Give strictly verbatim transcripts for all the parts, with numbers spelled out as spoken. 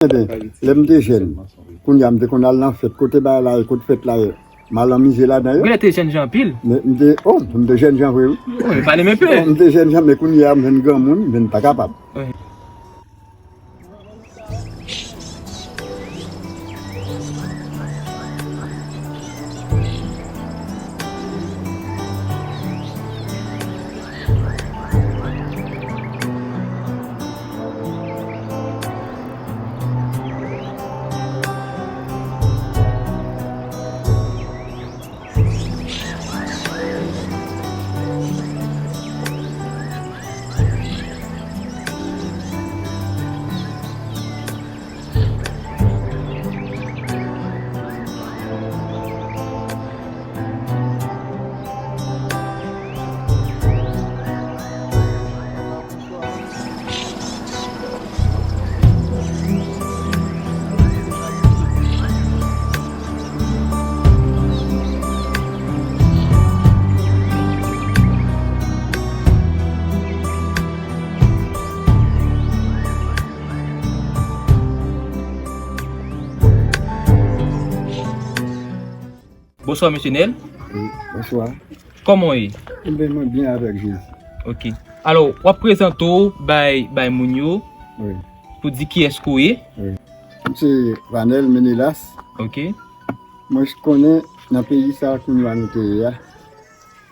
Enben, lè m te jèn, kounye a m te konn al nan fèt. Kote bagay la ye, kote fèt la ye, m al anmize ladan yo. Ou genlè te jènjan anpil. Men m te, oh, m te jènjan vre, wi. Wi, pale m enpe. M te jènjan, men kounye a m vin granmoun, men m pa kapab. Wi. Bonswa, mesye Nèl. Wi, bonswa. Kòman w ye? Enben, mwen byen avèk Jezi. Ok. Alò, w ap prezante w bay, bay moun yo, wi, pou di kiyès ke w ye? Wi. M se Vanel Menelas. Ok. Mwen konnen nan peyi sa a kounye a nou te ye a,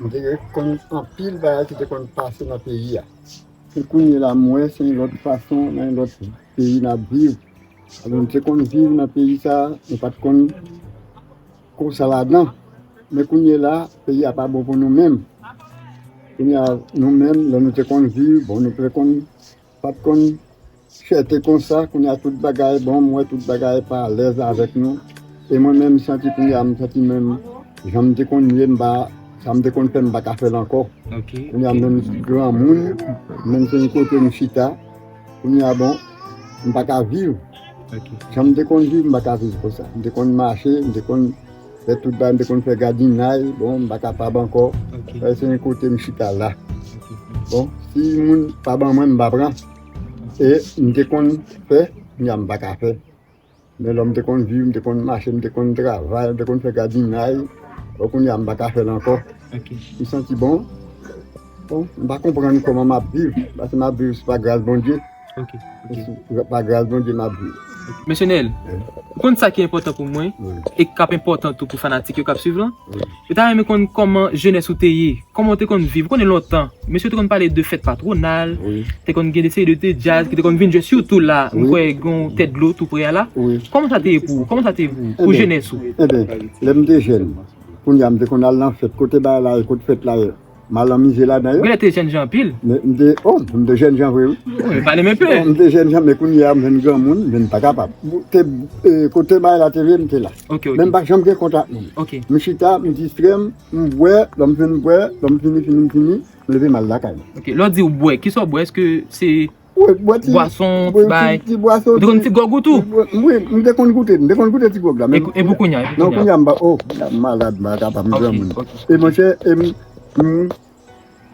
m te konn anpil bagay ki te konn pase nan peyi a. Men kounye a la, m wè se yon lòt fason, nan yon lòt peyi n ap viv. Alò, nou te konn viv nan peyi sa a, nou pa t konn konsa ladan. Men kounye a la, peyi a pa bon pou nou menm. Kounye a, nou menm, lè nou te konn viv, bon, nou te konn, pa t konn chète konsa, kounye a tout bagay, bon, m wè tout bagay pa alèz avèk nou. E mwen menm, m santi kounye a, m santi menm, jan m te konn ye, m pa, sa m te konn fè, m pa ka fè l ankò. Ok. Kounye a, m vin granmoun, m vin se yon kote m chita. Kounye a, bon, m pa ka viv. Ok. Jan m te konn viv, m pa ka viv konsa. M te konn mache, m te konn fè tout bagay, m te konn fè gadinay, bon, m pa kapab ankò. Ok. Fè se yon kote m chita la. Ok. Bon, si moun pa ban mwen, m pa pran. E m te konn fè, kounye a m pa ka fè. Men lè m te konn viv, m te konn mache, m te konn travay, m te konn fè gadinay. Bon, kounye a, m pa ka fè l ankò. Ok. M santi bon. Bon, m pa konprann kòman m ap viv. Paske m ap viv, se pa gras Bondye. Ok, ok. Se pa gras Bondye m ap viv. Mesye Nèl, wi, ou konn sa ki enpòtan pou mwen, wi, e k ap enpòtan tou pou fanatik yo k ap swiv lan? Wi. Yo ta renmen konn kòman jenès ou te ye. Kòman w te konn viv? Ou konnen lontan, mesye yo te konn pale de fèt patwonal, wi, te konn gen de seri de, de djaz ki te konn vin jwe sitou la, m, wi, kwè gen yon Tèt Dlo tou prè a la. Wi. Kòman sa te ye pou ou? Kòman sa te ye pou, pou jenès ou? Enben, lè m te jèn, kounye a m te konn al nan fèt. Kote bagay la ye, kote fèt la ye, m al anmize ladan yo. Ou genlè te jènjan anpil. Men m te, oh, m te jènjan vre, wi. Wi, pale m enpe. Oh, m te jènjan, men kounye a m vin granmoun, men m pa kapab. Te, eh, kote bagay la te ye, m te la. Ok, ok. Men m pa janm gen kontak moun. Ok. M chita, m distrè m, m bwè, lè m fin bwè, lè m fini, fini, m fini, m leve m al lakay mwen. Ok, lè w di w bwè, kisa w bwè? Èske se, wi, bwè ti, bwason, wi, ti bagay? Ti, ti bwason, ou te konn ti gwòg ou tou? Ti bwa-, wi, m te konn goute, m te konn goute ti gwòg la, men e pou kounye a, e pou kounye a? Non, kounye a m pa, oh, kounye a m malad, m pa kapab, m granmoun. Ok, ok. E monchè, e m, m,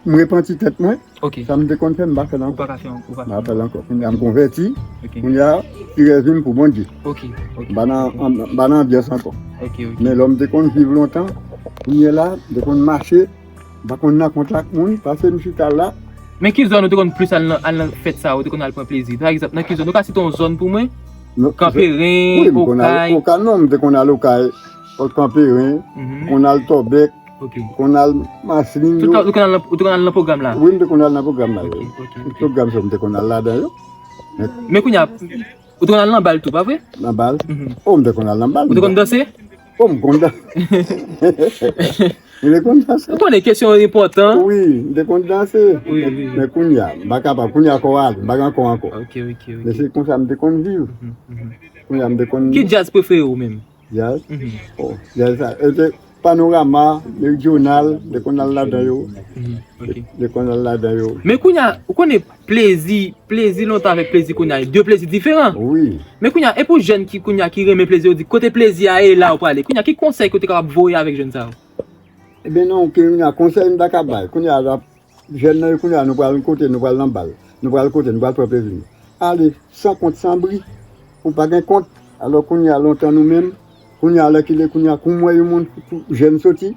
m repanti tèt mwen. Ok. Sa m te konn fè, m pa fè l ankò. Ou pa ka fè ankò, ou pa fè ankò. M pa fè l ankò. Kounye a m konvèti. Ok. Kounye a, ti rèv vin pou Bondye. Ok, ok. M pa nan, m pa nan anbyans ankò. Ok, ok. Men lè m te konn viv lontan, kounye a la, m te konn mache, m pa konn nan kontak moun, paske m chita la. Men ki zòn ou te konn plis al nan, al nan fèt sa yo, ou te konn al pran plezi? Pa egzanp, nan ki zòn? Ou ka site yon zòn pou mwen? Kanperen, wi, m konn al Okay. Okay, non, m te konn al Okay, Kanperen, mhm, konn al Tòbèk, ok, konn al Maslin yo. Tout tan, ou te konn al nan, ou te konn al nan pwogram la? Wi, m te konn al nan pwogram la, wi. Ok, ok, ok. Pwogram sa, m te konn al ladan yo. Men kounye a, ou te konn al nan bal tou, pa vre? Nan bal? Mhm. Oh, m te konn al nan bal. Ou te konn danse? Oh, m konn danse. M te konn danse. Ou konnen kesyon yo enpòtan. Wi, m te konn danse. Wi, wi, wi. Men kounye a, m pa kapab. Kounye a kò a ale, m pa gen kò ankò. Ok, ok, ok. Men se konsa m te konn viv. Mhm, mhm. Kounye a, m te konn. Ki djaz prefere w menm? Djaz? Mhm. Oh, djaz sa. E te Panorama, Meridional, m te konn al ladan yo. Mhm, ok. M te konn al ladan yo. Men kounye a, ou konnen plezi, plezi lontan avèk plezi kounye a, de plezi diferan. Wi. Men kounye a, e pou jèn ki kounye a ki renmen plezi, yo di, kote plezi a ye la ou prale. Kounye a, ki konsèy ke w te kapab voye avèk jèn sa yo? Ebyen non, kounye a, konsèy m ta ka bay. Kounye a, la, jèn nan yo kounye a, nou pral kote, nou pral nan bal. Nou pral kote, nou pral pran plezi nou. Ale, san kont, san bri. ou pa gen kont. Alò kounye a lontan nou menm, kounye a lè ki lè kounye a kou m wè yon moun, jèn soti,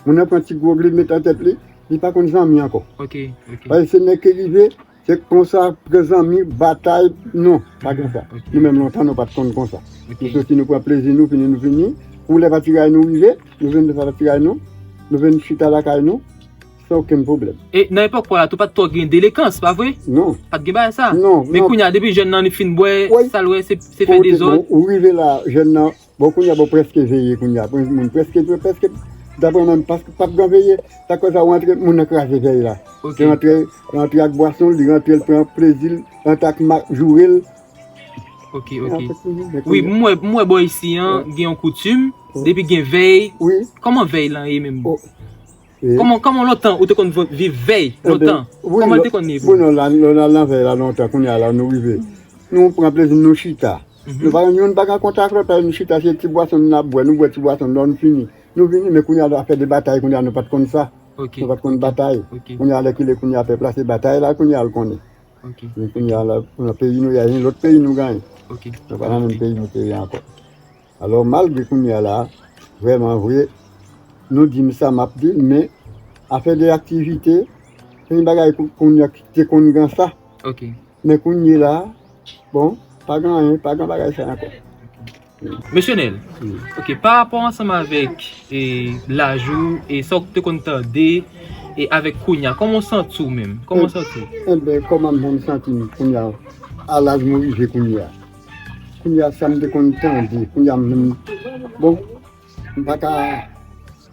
moun nan pran ti gwog li met nan tèt li, li pa konn zanmi ankò. Ok, ok. Paske se nèg ki rive, se konsa pran zanmi, batay, non, pa gen sa. Nou menm lontan nou pa t konn konsa. Nou soti nou pran plezi nou, fini nou vini, kou lè fatiray nou rive, nou vin fè fatiray nou, nou vin chita lakay nou, san okenn pwoblèm. E nan epòk pa w la tou pa t twò gen delekans, pa vre? Non. Pa t gen bagay sa? Non. Men kounye a depi jèn nan li fin bwè, sa l wè se fè dezòd. Ou rive la, jèn nan, bon kounye a bon prèske veye kounye a, moun prèske, prèske, daprè mwen, paske p ap gen veye, sa kòz a ou antre, moun nan kraze vèy la. Ok. Yo antre, yo antre ak bwason, li rantre, l pran plezi l, antre ak mak, joure l. Ok, ok. Wi, m wè, m wè bò isi an, gen yon koutim, depi gen vèy, kòman vèy lan ye menm? Kòman, kòman lontan ou te konn viv vèy lontan? Kòman l te konn ye pou ou? Bon, nou la, nou la nan vèy la lontan, kounye a la nou rive. Nou pran plezi nou chita. Nou pa gen youn pa gen kontak lòt, nou chita se ti bwason n ap bwè, nou bwè ti bwason lò n fini. Nou vini, men kounye a afè de batay, kounye a nou pa t konn sa. Nou pa t konn batay. Kounye a lè ki lè kounye a pèp la se batay la kounye a l konnen. Men kounye a la, nan peyi nou ye a, yon lòt peyi nou genyen. Nou pa nan menm peyi nou te ye ankò. Alò malgre kounye a la, vrèman vre, nou di m sa m ap di l, men afè de aktivite, se yon bagay kounye a ki te konn gen sa. Men kounye la, bon, pa gen anyen, pa gen bagay sa ankò. Mesye Nèl, ok, pa rapò ansanm avèk e, laj ou e sa w te konn tande e avèk kounye a, kòman w santi w menm? Kòman w santi w? Enben, kòman m menm santi m kounye a, a laj mwen rive kounye a? Kounye a sa m te konn tande, kounye a m menm, bon, m pa ka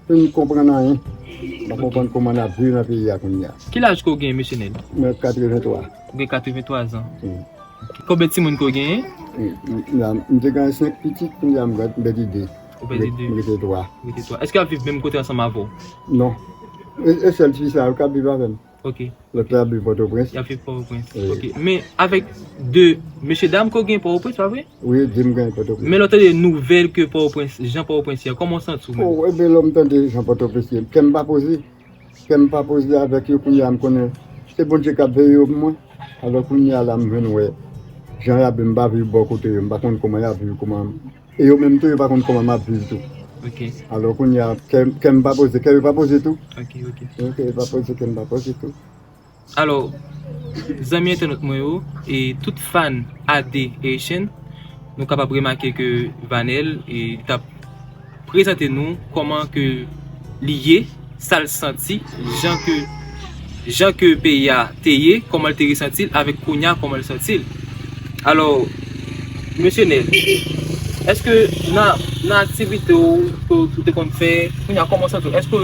fin konprann anyen. M pa konprann kòman n ap viv nan peyi a kounye a. Ki laj ke w gen, mesye Nèl? Mwen katreventwa. Ou gen katreventwa zan. Wi. Konbyen timoun ke w genyen? M te genyen senk pitit, kounye a m pèdi de. Ou pèdi de? M rete twa. Ou rete twa. Èske y ap viv menm kote ansanm avè w? Non. E sèl fi sa yo k ap viv avè m. Ok. Lòt la ap viv Pòtoprens. Y ap viv Pòtoprens. Ok. Men avèk de mesye dam ke w gen Pòtoprens, pa vre? Wi, de m genyen Pòtoprens. Men lè w tande nouvèl ke Pòtoprens, jan Pòtoprens ye a, kòman w santi w menm? O, enben lè m tande jan Pòtoprens ye, kè m pa poze. Kè m pa poze avèk yo, kounye a m konnen se Bondye k ap veye yo pou mwen. Alò kounye a la m jwenn wè jan y ap viv, m pa viv bò kote yo, m pa konn kòman y ap viv, kòman, e yo menm tou yo pa konn kòman m ap viv tou. Alò kounye a kè m pa poze, kè yo pa poze tou. Kè yo pa poze, kè m pa poze tou. Alò, zanmi entènot mwen yo, e tout fan A D Haitian, nou kapab remake ke Vanel e t ap prezante nou kòman ke li ye, sa l santi, jan ke jan ke peyi a te ye, kòman l te resanti l, avèk kounye a kòman l santi l. Alò, mesye Nèl, èske nan nan aktivite w ke w te konn fè, kounye a kòman w santi w? Èske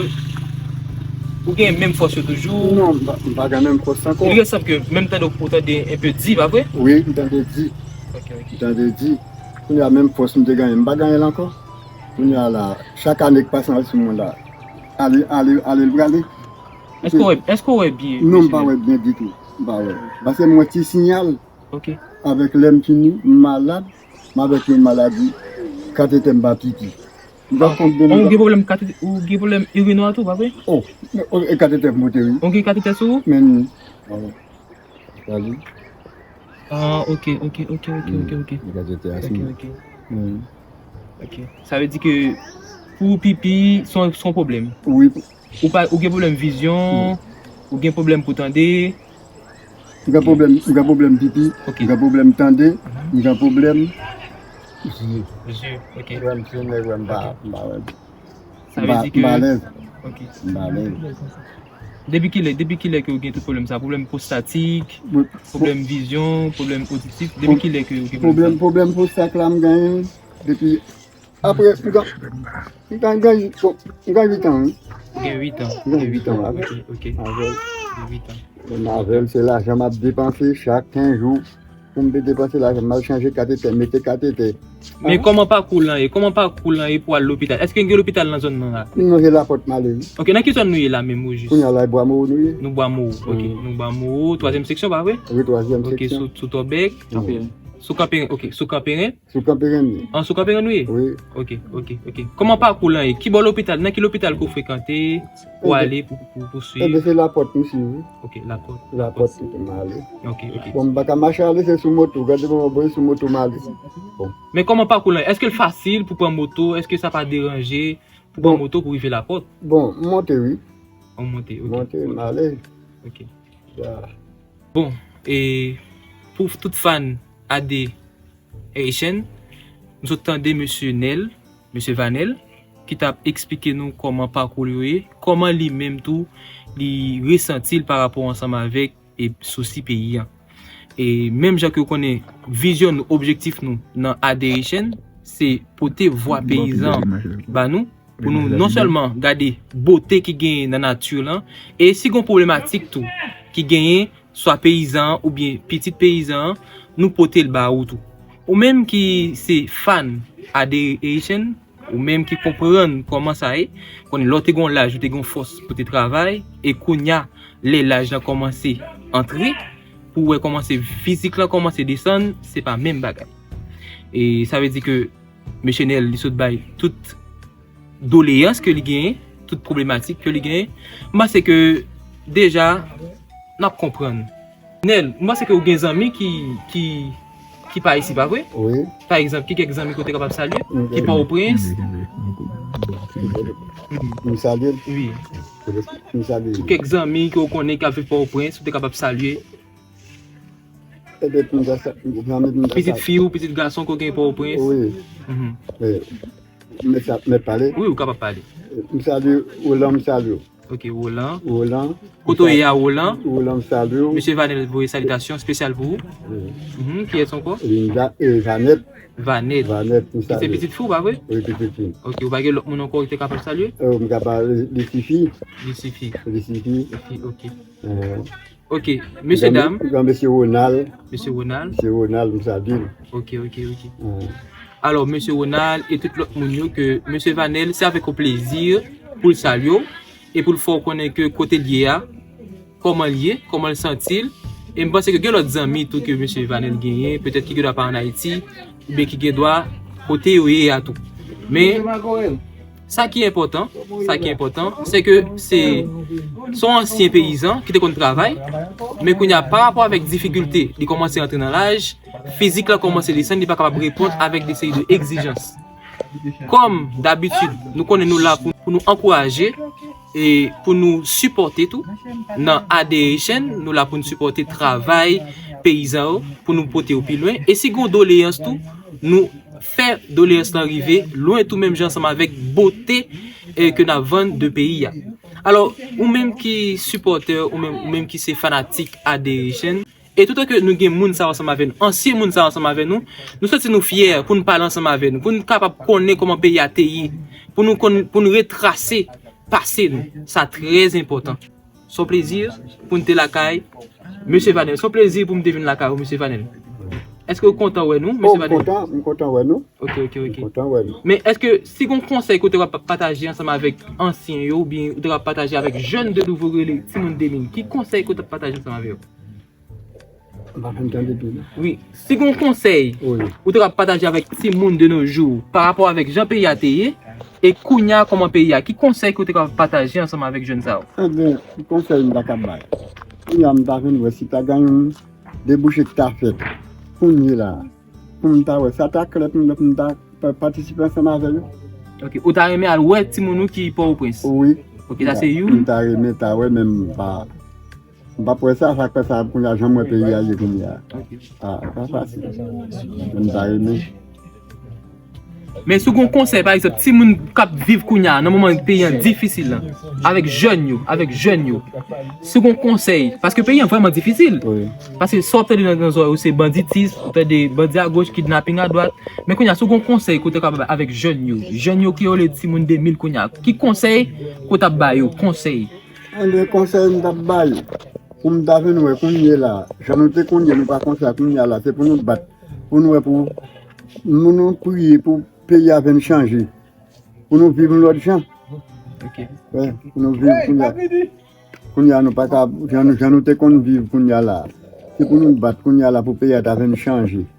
ou gen menm fòs yo toujou? Non, m pa gen menm fòs ankò. Li gen sanm ke menm tande w tande enpe di, pa vre? Wi, m tande di. M tande di. Kounye a menm fòs m te genyen, m pa genyen l ankò. Kounye a la, chak ane k pase ann sou mond la, ale, ale, ale l prale. Èske w wè, èske w wè byen? Non, m pa wè byen ditou. M pa wè. Paske m wè ti siyal. Ok. Avèk lè m fini, m malad, m avèk yon maladi, katetè m pa pipi. M pa konn de... Ou gen pwoblèm katetè, ou gen pwoblèm irinwa tou, pa vre? O, e katetè m pote wi. Ou gen katetè sou ou? Men, wi. Gade. Ah, ok, ok, ok, ok, ok, ok. Li pa jete asin. Ok, ok. Hmm. Ok. Sa vle di ke pou pipi, se yon, se yon pwoblèm. Wi. Ou pa, ou gen pwoblèm vizyon, ou gen pwoblèm pou tande. M gen pwoblèm, m gen pwoblèm pipi, m gen pwoblèm tande, m gen pwoblèm zye. Zye, ok. Lè m fini, lè m pa, m pa wè. Sa vle di ke... M pa alèz. Ok. M pa alèz. Depi kilè, depi kilè ke w gen tout pwoblèm sa? Pwoblèm pwostatik, pwoblèm vizyon, pwoblèm oditif. Depi kilè ke w gen pwoblèm sa? Pwoblèm, pwoblèm pwostat la m genyen depi apre m gen, m gen, m gen, m gen uit an wi. Ou gen uit an? M gen uit an avè l. Ok, ok. Avè l. Ou gen uit an. Menm avè l, se lajan m ap depanse chak kenz jou. Pou m te depanse lajan, m al chanje katetè, mete katetè. Men kòman pakou w lan ye? Kòman pakou w lan ye pou w al lopital? Èske gen lopital nan zòn nan la? Non, se Lapòt m ale wi. Ok, nan ki zòn nou ye la menm ojis? Kounye a la e Bwa Mowo nou ye. Nou Bwa Mowo, ok. Nou Bwa Mowo, twazyèm seksyon, pa vre? Wi, twazyèm seksyon. Ok, sou, sou Tòbèk. Wi. Sou Kanperen, ok, sou Kanperen? Sou Kanperen li. An, sou Kanperen ou ye? Wi. Ok, ok, ok. Kòman pakou lan ye? Ki bò lopital? Nan ki lopital ke w frekante pou ale pou, pou, pou swiv? Ebyen, se Lapòt m swiv, wi. Ok, Lapòt. Lapòt m ale. Ok, ok. Bon, m pa ka mache ale, se sou moto. Gade kòman mwen sou moto m ale. Bon. Men kòman pakou lan ye? Èske l fasil pou pran moto? Èske sa pa deranje pou pran moto pou rive Lapòt? Bon, m monte, wi. Ou monte, ok. Monte, m ale. Ok. Ya. Bon, e pou tout fan A D Haitian, nou sot tande mesye Nèl, mesye Vanèl, ki t ap eksplike nou kòman pakou li yo ye, kòman li menm tou, li resanti l pa rapò ansanm avèk e sousi peyi a. E menm jan ke w konnen, vizyon nou, objektif nou nan A D Haitian, se pote vwa peyizan ba nou, pou nou non sèlman gade bote ki genyen nan nati lan, e si gon pwoblematik tou ki genyen, swa peyizan an oubyen pitit peyizan an, nou pote l ba ou tou. Ou menm ki se fan A D Haitian, ou menm ki konprann kòman sa ye, konnen lè w te gon laj, ou te gon fòs pou te travay, e kounya, lè laj lan kòmanse antre, pou w wè kòmanse fizik lan kòmanse desann, se pa menm bagay. E sa vle di ke mesye Nèl, li sot bay tout doleyans ke li genyen, tout pwoblematik ke li genyen. M panse ke deja, n ap konprann. Nèl, m panse ke ou gen zanmi ki, ki, ki pa isi, pa vre? Wi. Pa egzanp, ki kèk zanmi ke w te kapab salye? Ki Pòtoprens? M salye l. Wi. M salye l. Ou kèk zanmi ke w konnen k ap viv Pòtoprens, ou te kapab salye? Ebyen, pou m ta sa, zanmi pou m ta salye. Pitit fi ou, pitit gason ke w gen Pòtoprens? Wi. Mhm. Mèt sa, mèt pale? Wi, ou kapab pale. M salye Roland, m salye w. Ok, Roland. Roland. Kote w ye a, Roland? Roland, m salye w. Mesye Vanèl voye salitasyon espesyal pou ou. Wi. Mhm, kiyès ankò? Linda e Vanèt. Vanèt. Vanèt, m salye w. Ki se pitit fi w, pa vre? Wi, pitit fi m. Ok, ou pa gen lòt moun ankò ou te kapab salye? Oh, m kapab, li sifi. Li sifi. Li sifi. Li sifi, ok. Eh. Ok, mesye dam. Gran mesye Ronald. Mesye Ronald. Mesye Ronald, m salye l. Ok, ok, ok. Alò, mesye Ronald e tout lòt moun yo ke mesye Vanèl, se avèk yon plezi pou l salye w e pou l fè w konnen ke kote l ye a, kòman l ye, kòman l santi l. E m panse ke gen lòt zanmi tou ke mesye Vanèl genyen, petèt ki gen dwa pa ann Ayiti, oubyen ki gen dwa kote yo ye a tou. Men, sa ki enpòtan, sa ki enpòtan, se ke se, se yon ansyen peyizan ki te konn travay, men kounye a, pa rapò avèk difikilte, li kòmanse antre nan laj, fizik la kòmanse desann, li pa kapab reponn avèk de seri de egzijans. Kòm dabitid, nou konnen nou la pou, pou nou ankouraje e pou nou sipòte tou. Nan A D Haitian, nou la pou nou sipòte travay peyizan yo, pou nou pote yo pi lwen. E si gon doleyans tou, nou fè doleyans lan rive lwen tou, menm jan ansanm avèk bote, eh, ke n ap vann de peyi a. Alò, ou menm ki sipòtè, ou menm, ou menm ki se fanatik A D Haitian, e toutan ke nou gen moun sa yo ansanm avè nou, ansyen moun sa yo ansanm avè nou, nou santi nou fyè pou nou pale ansanm avè nou, pou nou kapab konnen kòman peyi a te ye, pou nou konn, pou nou retrase pase nou. Sa trè enpòtan. Se yon plezi pou n te lakay mesye Vanèl. Se yon plezi pou m te vin lakay ou, mesye Vanèl. Èske w kontan wè nou, mesye Vanèl? Oh, m kontan, m kontan wè nou. Ok, ok, ok. M kontan wè nou. Men èske si gon konsèy ke w te ka pa-, pataje ansanm avèk ansyen yo, oubyen ou te ka pataje avèk jèn de nouvo rele timoun de mil, ki konsèy ke w t ap pataje ansanm avè yo? M pa fin tande byen, non. Wi. Si gon konsèy ou te ka pataje avèk timoun de nos jours pa rapò avèk jan peyi a te ye, e kounya kòman peyi a, ki konsèy ke w te ka pataje ansanm avèk jèn sa yo? Ebyen, ki konsèy m ta ka bay? Kounya m ta vin wè si ta gen yon debouche ki ta fèt. Kounye la, pou m ta wè, sa ta klè pou m, pou m ta pa-, patisipe ansanm avè yo. Ok, ou ta renmen al wè timoun ou ki Pòtoprens? Wi. Ok, sa se youn. M ta renmen ta wè, men m pa, m pa wè sa, sa k fè sa, kounye a, jan m wè peyi a ye kounye a. Ok. Ah, pa fasil. M ta renmen. Men si w gen yon konsèy, pa egzanp, timoun k ap viv kounye a, nan moman peyi an difisil lan, avèk jèn yo, avèk jèn yo, si w gen yon konsèy, paske peyi an vrèman difisil. Wi. Paske sa w ap tande nan, nan zòrèy ou, se banditis, ou tande bandi agoch, kidnaping adwat. Men kounye a, si w gen yon konsèy ke w te kapab avèk jèn yo, jèn yo ki rele timoun de mil kounye a, ki konsèy ke w t ap ba yo? Konsèy. Ann, konsèy m t ap ba yo, pou m ta vin wè kounye la, jan nou te konn ye, nou pa konsa kounye a la, se pou nou bat, pou nou wè, pou, pou nou priye pou peyi a vin chanje, pou nou viv yon lòt jan. Ok. Wi, pou nou viv kounye a. Kounye a, nou pa ka, jan nou, jan nou te konn viv kounye a la, se pou nou bat kounye a la pou peyi a ta vin chanje.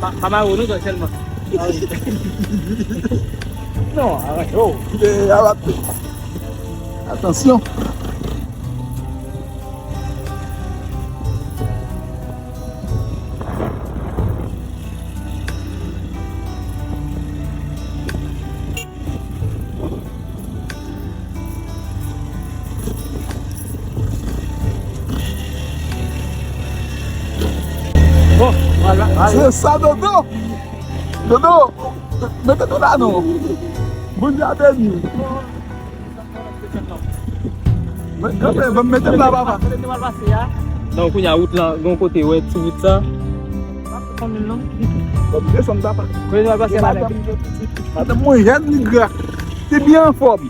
pa, pa mare w non, sèlman. Non, aranje w. Eh, aranje. Atansyon. Bon, vwala. Se sa, Dodo. Dodo, mete nou la non. Bondye a beni. Men, kanpe, ban m mete m la, papa. Donk, kounye a, wout lan, gon kote, wè, ti wout sa. Ban m desann, papa. Kote nou al pase, madanm? Madanm mwen jèn, li gra. Li byen anfòm.